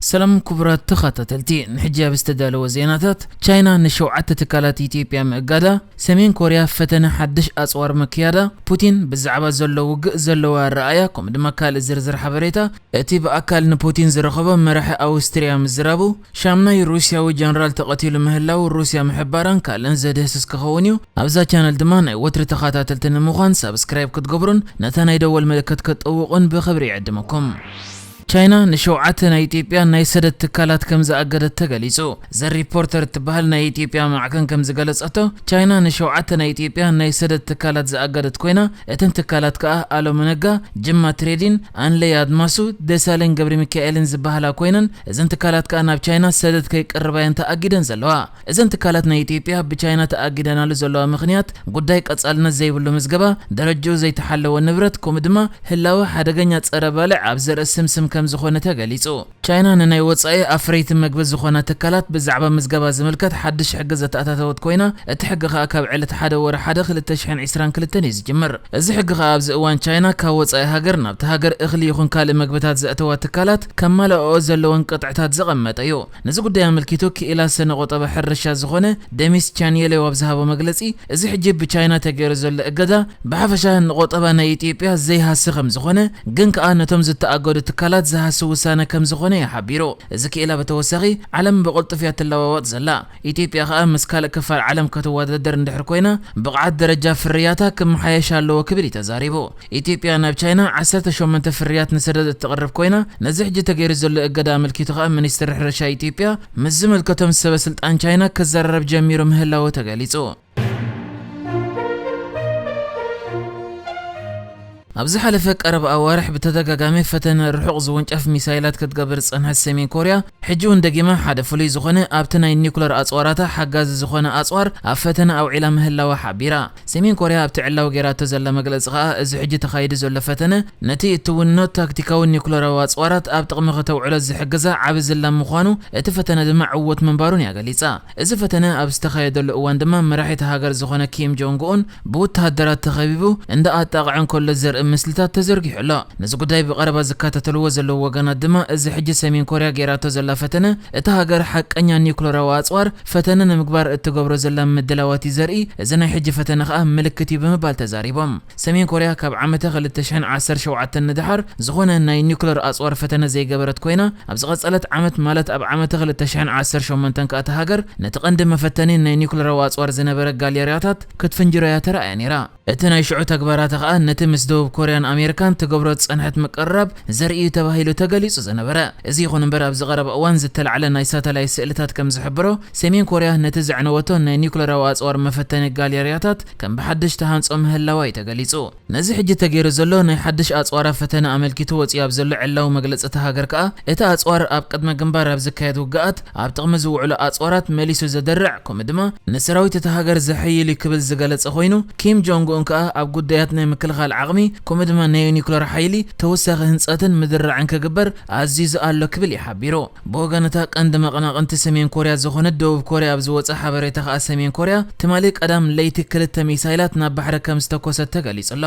ሰላም ክቡራት ተኸታተልቲ፣ ንሕጂ ኣብ ዝተዳለወ ዜናታት፣ ቻይና ንሸውዓተ ትካላት ኢትዮጵያ ምእጋዳ፣ ሰሜን ኮርያ ፈተነ ሓድሽ ኣጽዋር ምክያዳ፣ ፑቲን ብዛዕባ ዘሎ ውግእ ዘለዎ ኣረኣእያ፣ ከምኡ ድማ ካልእ ዝርዝር ሓበሬታ፣ እቲ ብኣካል ንፑቲን ዝረኸቦ መራሒ ኣውስትርያ ምዝራቡ፣ ሻምናይ ሩስያዊ ጀነራል ተቐቲሉ ምህላው ሩስያ ምሕባራን ካልእን ዘድህስስ ክኸውን እዩ። ኣብዛ ቻነል ድማ ናይ ወትሪ ተኸታተልቲ ንምዃን ሳብስክራይብ ክትገብሩን ነታ ናይ ደወል ምልክት ክትጥውቑን ብኽብሪ ይዕድመኩም። ቻይና ንሸውዓተ ናይ ኢትዮጵያ ናይ ሰደድ ትካላት ከም ዝኣገደት ተገሊጹ። ዘ ሪፖርተር እትበሃል ናይ ኢትዮጵያ ማዕከን ከም ዝገለጸቶ፣ ቻይና ንሸውዓተ ናይ ኢትዮጵያ ናይ ሰደድ ትካላት ዝኣገደት ኮይና፣ እተን ትካላት ከኣ ኣሎም ነጋ፣ ጅማ ትሬዲን፣ ኣንለይ ኣድማሱ፣ ደሳለኝ ገብረ ሚካኤልን ዝበሃላ ኮይነን፣ እዘን ትካላት ከኣ ናብ ቻይና ሰደድ ከይቀርባ እየን ተኣጊደን ዘለዋ። እዘን ትካላት ናይ ኢትዮጵያ ብቻይና ተኣጊደናሉ ዘለዋ ምኽንያት ጉዳይ ቀጻልነት ዘይብሉ ምዝገባ፣ ደረጃኡ ዘይተሓለወ ንብረት፣ ከምኡ ድማ ህላወ ሓደገኛ ጸረ ባልዕ ኣብ ዘርኢ ስምስም ከም ዝኾነ ተገሊጹ። ቻይና ንናይ ወጻኢ ኣፍረይቲ መግቢ ዝኾና ትካላት ብዛዕባ ምዝገባ ዝምልከት ሓድሽ ሕጊ ዘተኣታተወት ኮይና፣ እቲ ሕጊ ከኣ ካብ ዕለት ሓደ ወርሒ ሓደ ክልተ ሽሕን ዕስራን ክልተን እዩ ዝጅምር። እዚ ሕጊ ከኣ ኣብዚ እዋን ቻይና ካብ ወጻኢ ሃገር ናብቲ ሃገር እኽሊ ይኹን ካልእ መግብታት ዘእተዋ ትካላት ከማልኣኦ ዘለወን ቅጥዕታት ዘቐመጠ እዩ። ነዚ ጉዳይ ኣመልኪቱ ክኢላ ስነ ቁጠባ ሕርሻ ዝኾነ ደሚስ ቻንየሌው ኣብ ዝሃቦ መግለጺ፣ እዚ ሕጂ ብቻይና ተገይሩ ዘሎ እገዳ ብሓፈሻ ንቁጠባ ናይ ኢትዮጵያ ዘይሃሲ ከም ዝኾነ፣ ግን ከኣ ነቶም ዝተኣገዱ ትካላት ዝሃሲ ውሳነ ከም ዝኾነ እዩ ሓቢሩ። እዚ ክኢላ ብተወሳኺ፣ ዓለም ብቕልጡፍ እያ ትለዋወጥ ዘላ። ኢትዮጵያ ከኣ ምስ ካልእ ክፋል ዓለም ክትወዳደር እንድሕር ኮይና፣ ብቕዓት ደረጃ ፍርያታ ክመሓየሽ ኣለዎ ክብል እዩ ተዛሪቡ። ኢትዮጵያ ናብ ቻይና ዓሰርተ ሸሞንተ ፍርያት ንሰደድ እትቕርብ ኮይና፣ ነዚ ሕጂ ተገይሩ ዘሎ እገዳ ኣመልኪቱ ከኣ ሚኒስትሪ ሕርሻ ኢትዮጵያ ምስ ዝምልከቶም ሰበ ስልጣን ቻይና ክዘራረብ ጀሚሩ ምህላዉ ተገሊጹ። ኣብ ዝሓለፈ ቀረባ ኣዋርሕ ብተደጋጋሚ ፈተነ ርሑቕ ዝውንጨፍ ሚሳይላት ክትገብር ዝጸንሐት ሰሜን ኮርያ፣ ሕጂ እውን ደጊማ ሓደ ፍሉይ ዝኾነ ኣብቲ ናይ ኒኩለር ኣጽዋራታ ሓጋዚ ዝኾነ ኣጽዋር ኣብ ፈተነ ኣውዒላ ምህላዋ ሓቢራ። ሰሜን ኮርያ ኣብቲ ዕላዊ ገይራቶ ዘላ መግለጺ ከኣ፣ እዚ ሕጂ ተኻይዱ ዘሎ ፈተነ ነቲ እትውንኖ ታክቲካዊ ኒኩለራዊ ኣጽዋራት ኣብ ጥቕሚ ከተውዕሎ ዝሕግዛ ዓቢ ዝላም ምዃኑ፣ እቲ ፈተነ ድማ ዕዉት ምንባሩን እያ ገሊጻ። እዚ ፈተነ ኣብ ዝተኻየደሉ እዋን ድማ መራሒ እታ ሃገር ዝኾነ ኪም ጆንግ ኡን ብወተሃደራት ተኸቢቡ እንዳ ኣጣቕዐ እንከሎ ዘርኢ ምስልታት ተዘርጊሑ ኣሎ። ነዚ ጉዳይ ብቐረባ ዝከታተልዎ ዘለዉ ወገናት ድማ፣ እዚ ሕጂ ሰሜን ኮርያ ገይራቶ ዘላ ፈተነ፣ እታ ሃገር ሓቀኛ ኒኩለራዊ ኣጽዋር ፈተነ ንምግባር እትገብሮ ዘላ ምድላዋት እዩ ዘርኢ፣ እዚ ናይ ሕጂ ፈተነ ከኣ ምልክት እዩ ብምባል ተዛሪቦም። ሰሜን ኮርያ ካብ ዓመተ ክልተ ሽሕን ዓሰርተ ሸውዓተን ንደሓር ዝኾነ ናይ ኒኩለር ኣጽዋር ፈተነ ዘይገበረት ኮይና፣ ኣብ ዝቐጸለት ዓመት ማለት ኣብ ዓመተ ክልተ ሽሕን ዓሰርተ ሸሞንተን ከኣ እታ ሃገር ነቲ ቀንዲ መፈተኒ ናይ ኒኩለራዊ ኣጽዋር ዝነበረ ጋሌርያታት ክትፍንጅሮ እያ ተራእያ ነይራ። እቲ ናይ ሽዑ ተግባራታ ከኣ ነቲ ምስ ደቡብ ኮርያን ኣሜሪካን ትገብሮ ዝጸንሐት ምቅርራብ ዘርኢ እዩ ተባሂሉ ተገሊጹ ዝነበረ። እዚ ይኹን እምበር ኣብዚ ቀረባ እዋን ዝተላዕለ ናይ ሳተላይት ስእልታት ከም ዝሕብሮ፣ ሰሜን ኮርያ ነቲ ዘዕነወቶ ናይ ኒኩለራዊ ኣጽዋር መፈተኒ ጋሌርያታት ከም ብሓድሽ ተሃንጾ ምህላዋ እዩ ተገሊጹ። ነዚ ሕጂ ተገይሩ ዘሎ ናይ ሓድሽ ኣጽዋራ ፈተነ ኣመልኪቱ ወጺኡ ኣብ ዘሎ ዕላዊ መግለጺ እታ ሃገር ከኣ፣ እቲ ኣጽዋር ኣብ ቅድመ ግንባር ኣብ ዝካየድ ውግኣት ኣብ ጥቕሚ ዝውዕሉ ኣጽዋራት መሊሱ ዘደርዕ፣ ከምኡ ድማ ንሰራዊት እታ ሃገር ዘሐይል እዩ ክብል ዝገለጸ ኮይኑ፣ ኪም ጆንግ ኡን ከኣ ኣብ ጉዳያት ናይ ምክልኻል ዓቕሚ፣ ከምኡ ድማ ናይ ኒኩለር ሓይሊ ተወሳኺ ህንጸትን ምድራዕን ክግበር ኣዚዙ ኣሎ ክብል እዩ ሓቢሩ። ብወገን እታ ቀንዲ መቐናቕንቲ ሰሜን ኮርያ ዝኾነት ደቡብ ኮርያ ኣብ ዝወጸ ሓበሬታ ከኣ፣ ሰሜን ኮርያ ትማሊ ቀዳም ለይቲ ክልተ ሚሳይላት ናብ ባሕሪ ከም ዝተኮሰት ተገሊጹ ኣሎ።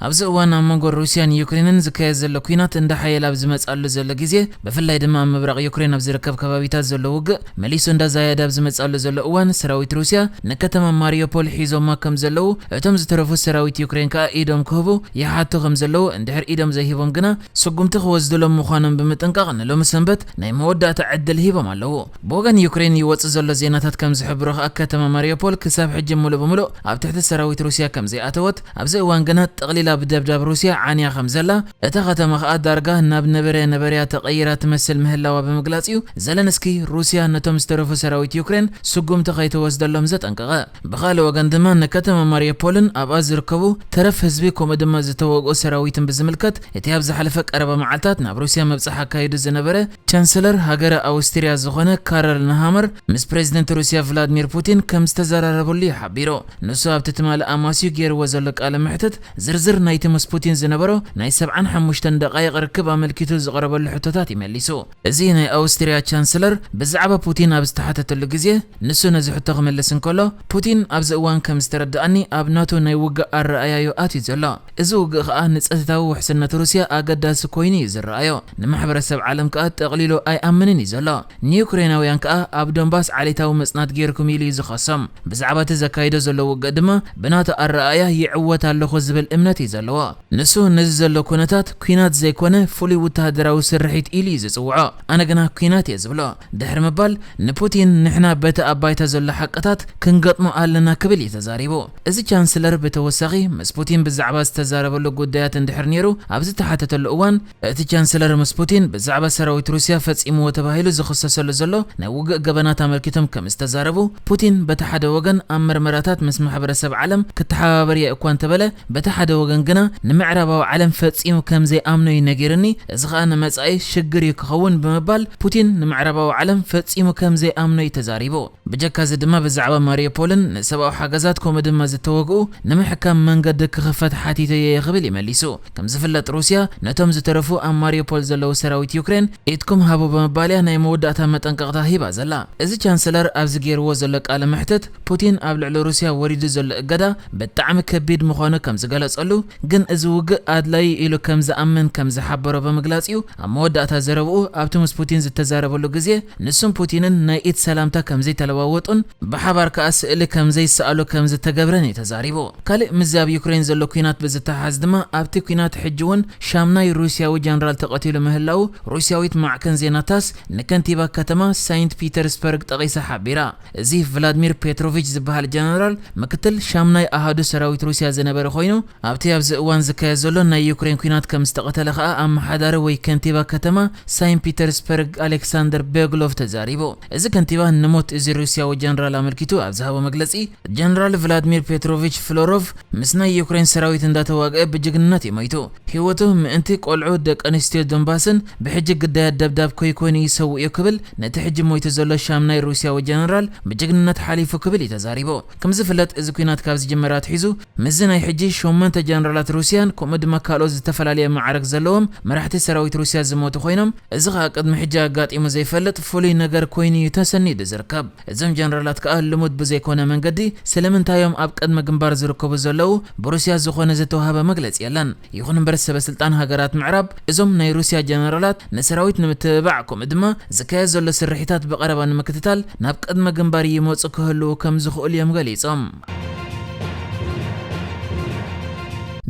ኣብዚ እዋን ኣብ መንጎ ሩስያን ዩክሬንን ዝካየድ ዘሎ ኲናት እንዳሓየለ ኣብ ዝመጽኣሉ ዘሎ ግዜ፣ ብፍላይ ድማ ኣብ ምብራቕ ዩክሬን ኣብ ዝርከብ ከባቢታት ዘሎ ውግእ መሊሱ እንዳዛየደ ኣብ ዝመጽኣሉ ዘሎ እዋን፣ ሰራዊት ሩስያ ንከተማ ማሪዮፖል ሒዞማ ከም ዘለዉ፣ እቶም ዝተረፉ ሰራዊት ዩክሬን ከኣ ኢዶም ክህቡ ይሓቱ ከም ዘለዉ፣ እንድሕር ኢዶም ዘይሂቦም ግና ስጉምቲ ክወስድሎም ምዃኖም ብምጥንቃቕ፣ ንሎሚ ሰንበት ናይ መወዳእታ ዕድል ሂቦም ኣለዉ። ብወገን ዩክሬን ይወጽእ ዘሎ ዜናታት ከም ዝሕብሮ ከኣ፣ ከተማ ማሪዮፖል ክሳብ ሕጂ ምሉእ ብምሉእ ኣብ ትሕቲ ሰራዊት ሩስያ ከም ዘይኣተወት፣ ኣብዚ እዋን ግና ጠቕሊላ ብደብዳብ ሩስያ ዓንያ ከም ዘላ፣ እታ ከተማ ከኣ ዳርጋ ናብ ነበረ ነበርያ ተቐይራ ትመስል ምህላዋ ብምግላጽ እዩ፣ ዘለንስኪ ሩስያ ነቶም ዝተረፉ ሰራዊት ዩክሬን ስጉምቲ ከይትወስደሎም ዘጠንቀቐ። ብኻልእ ወገን ድማ፣ ንከተማ ማሪዮፖልን ኣብኣ ዝርከቡ ተረፍ ህዝቢ፣ ከምኡ ድማ ዝተወግኡ ሰራዊትን ብዝምልከት፣ እቲ ኣብ ዝሓለፈ ቀረባ መዓልታት ናብ ሩስያ ምብጻሕ ኣካይዱ ዝነበረ ቻንሰለር ሃገረ ኣውስትርያ ዝኾነ ካረል ነሃመር፣ ምስ ፕሬዚደንት ሩስያ ቭላድሚር ፑቲን ከም ዝተዘራረበሉ እዩ ሓቢሩ። ንሱ ኣብቲ ትማሊ ኣማስዩ ገይርዎ ዘሎ ቃለ መሕትት፣ ዝርዝር ናይቲ ምስ ፑቲን ዝነበሮ ናይ ሰብዓን ሓሙሽተን ደቓይቕ ርክብ ኣመልኪቱ ዝቐረበሉ ሕቶታት ይመሊሱ። እዚ ናይ ኣውስትርያ ቻንስለር ብዛዕባ ፑቲን ኣብ ዝተሓተተሉ ግዜ፣ ንሱ ነዚ ሕቶ ክመልስ እንከሎ፣ ፑቲን ኣብዚ እዋን ከም ዝተረድኣኒ ኣብ ናቱ ናይ ውግእ ኣረኣእያ'ዩ ኣትዩ ዘሎ። እዚ ውግእ ከኣ ንጸጥታዊ ውሕስነት ሩስያ ኣገዳሲ ኮይኑ እዩ ዝረኣዮ። ንማሕበረሰብ ዓለም ከኣ ጠቕሊሉ ኣይኣምንን እዩ ዘሎ። ንዩክሬናውያን ከኣ ኣብ ዶንባስ ዓሌታዊ ምጽናት ገይርኩም ኢሉ እዩ ዝኸሶም። ብዛዕባ እቲ ዘካይዶ ዘሎ ውግእ ድማ ብናቱ ኣረኣእያ ይዕወት ኣለኹ ዝብል እምነት እዩ ዘለዎ። ንሱ ነዚ ዘሎ ኩነታት ኲናት ዘይኮነ ፍሉይ ወተሃደራዊ ስርሒት ኢሉ እዩ ዝጽውዖ። ኣነ ግና ኲናት እየ ዝብሎ። ድሕሪ ምባል ንፑቲን ንሕና በቲ ኣብ ባይታ ዘሎ ሓቅታት ክንገጥሞ ኣለና ክብል እዩ ተዛሪቡ። እዚ ቻንስለር ብተወሳኺ ምስ ፑቲን ብዛዕባ ዝተዛረበሉ ጉዳያት እንድሕር ነይሩ ኣብ ዝተሓተተሉ እዋን፣ እቲ ቻንስለር ምስ ፑቲን ብዛዕባ ሰራዊት ሩስያ ፈጺምዎ ተባሂሉ ዝኽሰሰሉ ዘሎ ናይ ውግእ ገበናት ኣመልኪቶም ከም ዝተዛረቡ፣ ፑቲን በቲ ሓደ ወገን ኣብ መርመራታት ምስ ማሕበረሰብ ዓለም ክተሓባበር እየ እኳ እንተበለ፣ በቲ ሓደ ወገን ግና ንምዕራባዊ ዓለም ፈጺሙ ከም ዘይኣምኖ እዩ ነጊርኒ፣ እዚ ኸኣ ንመጻኢ ሽግር እዩ ክኸውን ብምባል ፑቲን ንምዕራባዊ ዓለም ፈጺሙ ከም ዘይኣምኖ እዩ ተዛሪቡ። ብጀካ እዚ ድማ ብዛዕባ ማሪዮፖልን ንሰብኣዊ ሓገዛት ከምኡ ድማ ዝተወግኡ ንምሕካም መንገዲ ክኽፈት ሓቲተዮ እየ ክብል እዩ መሊሱ። ከም ዝፍለጥ ሩስያ ነቶም ዝተረፉ ኣብ ማሪዮፖል ዘለዉ ሰራዊት ዩክሬን ኢድኩም ሃቡ ብምባል እያ ናይ መወዳእታ መጠንቀቕታ ሂባ ዘላ። እዚ ቻንስለር ኣብዚ ገይርዎ ዘሎ ቃለ መሕትት ፑቲን ኣብ ልዕሊ ሩስያ ወሪዱ ዘሎ እገዳ ብጣዕሚ ከቢድ ምዃኑ ከም ዝገለጸሉ፣ ግን እዚ ውግእ ኣድላዩ ኢሉ ከም ዝኣምን ከም ዝሓበሮ ብምግላጽ እዩ ኣብ መወዳእታ ዘረብኡ ኣብቲ ምስ ፑቲን ዝተዛረበሉ ግዜ ንሱን ፑቲንን ናይ ኢድ ሰላምታ ከም ዘይተለዋወጡን ብሓባር ከኣ ስእሊ ከም ዘይሰኣሉ ከም ዝተገብረን እዩ ተዛሪቡ። ካልእ ምስዚ ኣብ ዩክሬን ዘሎ ኲናት ብዝተሓሓዝ ድማ ኣብቲ ኲናት ሕጂ እውን ሻምናይ ሩስያዊ ጀነራል ተቐቲሉ ምህላዉ ሩስያዊት ማዕከን ዜና ታስ ንከንቲባ ከተማ ሳይንት ፒተርስበርግ ጠቒሳ ሓቢራ። እዚ ቭላድሚር ፔትሮቪች ዝበሃል ጀነራል ምክትል ሻምናይ ኣሃዱ ሰራዊት ሩስያ ዝነበረ ኮይኑ፣ ኣብቲ ኣብዚ እዋን ዝካየድ ዘሎ ናይ ዩክሬን ኲናት ከም ዝተቐተለ ከኣ ኣመሓዳሪ ወይ ከንቲባ ከተማ ሳይንት ፒተርስበርግ ኣሌክሳንደር ቤግሎቭ ተዛሪቡ። እዚ ከንቲባ ንሞት እዚ ሩስያዊ ጀነራል ኣመልኪቱ ኣብ ዝሃቦ መግለጺ፣ ጀነራል ቭላድሚር ፔትሮቪች ፍሎሮቭ ምስ ናይ ዩክሬን ሰራዊት እንዳተዋግአ ብጅግንነት እዩ ሞይቱ። ህይወቱ ምእንቲ ቆልዑ፣ ደቂ ኣንስትዮ ዶንባስን ብሕጂ ግዳያት ደብዳብ ከይኮይኑ ይሰውእ እዩ ክብል ነቲ ሕጂ ሞይቱ ዘሎ ሻምናይ ሩስያዊ ጀነራል ብጅግንነት ሓሊፉ ክብል እዩ ተዛሪቡ። ከም ዝፍለጥ እዚ ኲናት ካብ ዝጅመር ኣትሒዙ ምስዚ ናይ ሕጂ ሸሞንተ ጀነራላት ሩስያን ከምኡ ድማ ካልኦት ዝተፈላለየ ማዕረግ ዘለዎም መራሕቲ ሰራዊት ሩስያ ዝሞቱ ኮይኖም፣ እዚ ከኣ ቅድሚ ሕጂ ኣጋጢሙ ዘይፈልጥ ፍሉይ ነገር ኮይኑ እዩ ተሰኒዱ ዝርከብ። እዞም ጀነራላት ከኣ ልሙድ ብዘይኮነ መንገዲ ስለምንታይ እዮም ኣብ ቅድመ ግንባር ዝርከቡ ዘለዉ ብሩስያ ዝኾነ ዝተዋህበ መግለጺ የለን። ይኹን እምበር ሰበ ስልጣን ሃገራት ምዕራብ እዞም ናይ ሩስያ ጀነራላት ንሰራዊት ንምትብባዕ ከምኡ ድማ ዝካየድ ዘሎ ስርሒታት ብቐረባ ንምክትታል ናብ ቅድመ ግንባር ይመጹ ክህልዉ ከም ዝኽእሉ እዮም ገሊጾም።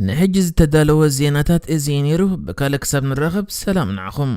ንሕጂ ዝተዳለወ ዜናታት እዚ እዩ ነይሩ። ብካልእ ክሳብ ንራኸብ ሰላም ንዓኹም።